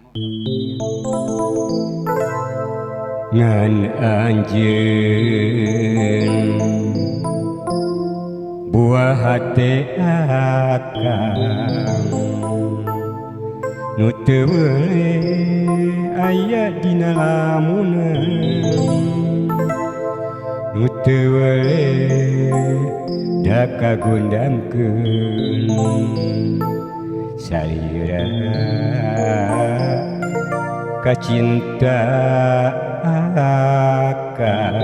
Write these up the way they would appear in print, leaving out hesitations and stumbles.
Ngan anjeun buah hate akang nu teu weuleh aya dina lamunan, nu teu weuleh da kagundangkeun salira kacinta akang.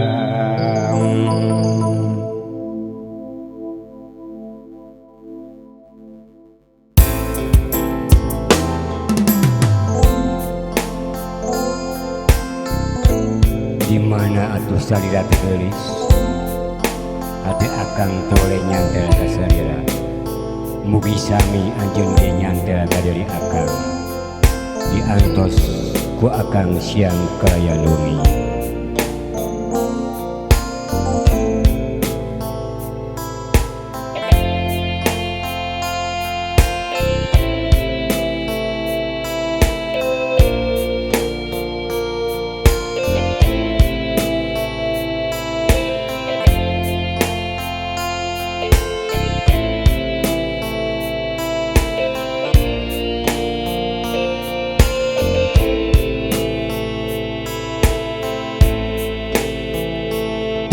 Di mana atuh salira teh geulis, hate akang teu weleh nyantel ka salira. Mugi sami anjeun ge nyantel ka deuri akang, diantos ku akang siang kalayan wengi.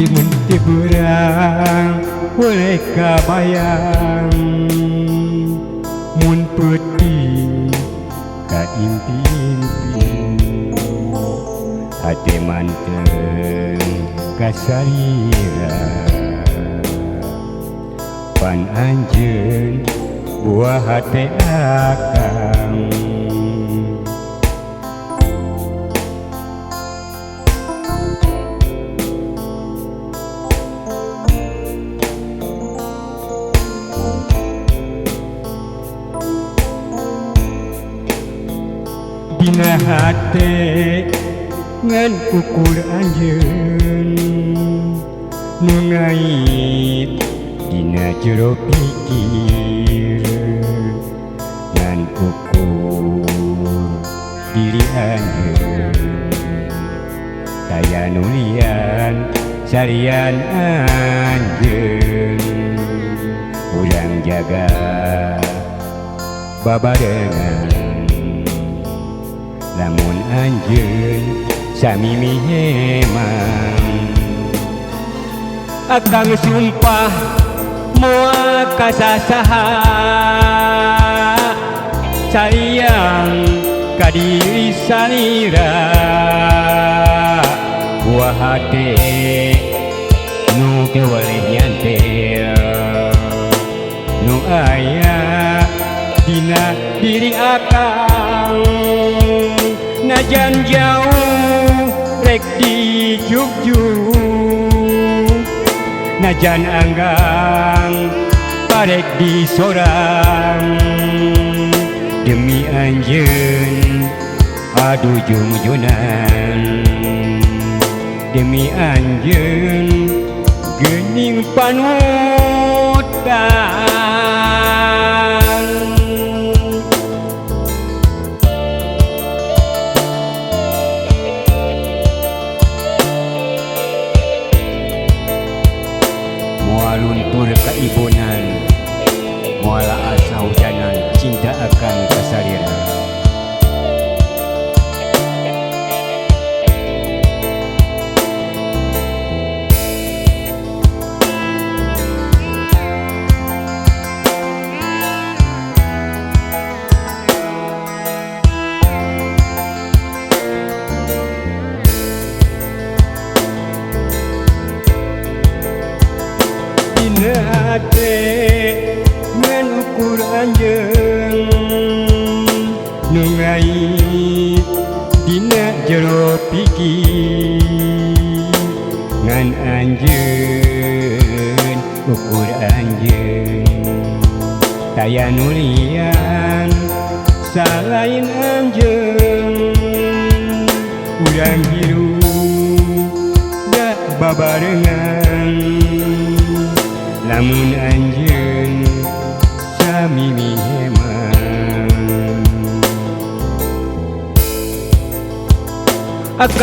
Timun ti beurang weleh kabayang, mun peuting ka impi-impi, hate manteng ka salira. Pan anjeun buah hate akang. Dina hate ngan ukur anjeun nu ngait dina jero pikir, ngan ukur diri anjeun taya nu lian sarian anjeun. Urang jaga babarengan lamun anjeun sami mihemang. Akang sumpah moal ka sasaha, sayang ka diri salira. Buah hate nu teu weleh nyantel, nu aya dina diri akang. Najan jauh rek dijugjug, najan anggang parek disorang, demi anjeun adu jungjunan, demi anjeun geuning panutan. Moal luntur kaibonan, moal asa hujanan, cinta akang ka salira. Dina hate ngan ukur anjeun nu ngait dina jero pikir, ngan anjeun ukur anjeun taya nu lian salain anjeun. Urang hirup da babarengan lamun anjeun sami mihemang. Akang.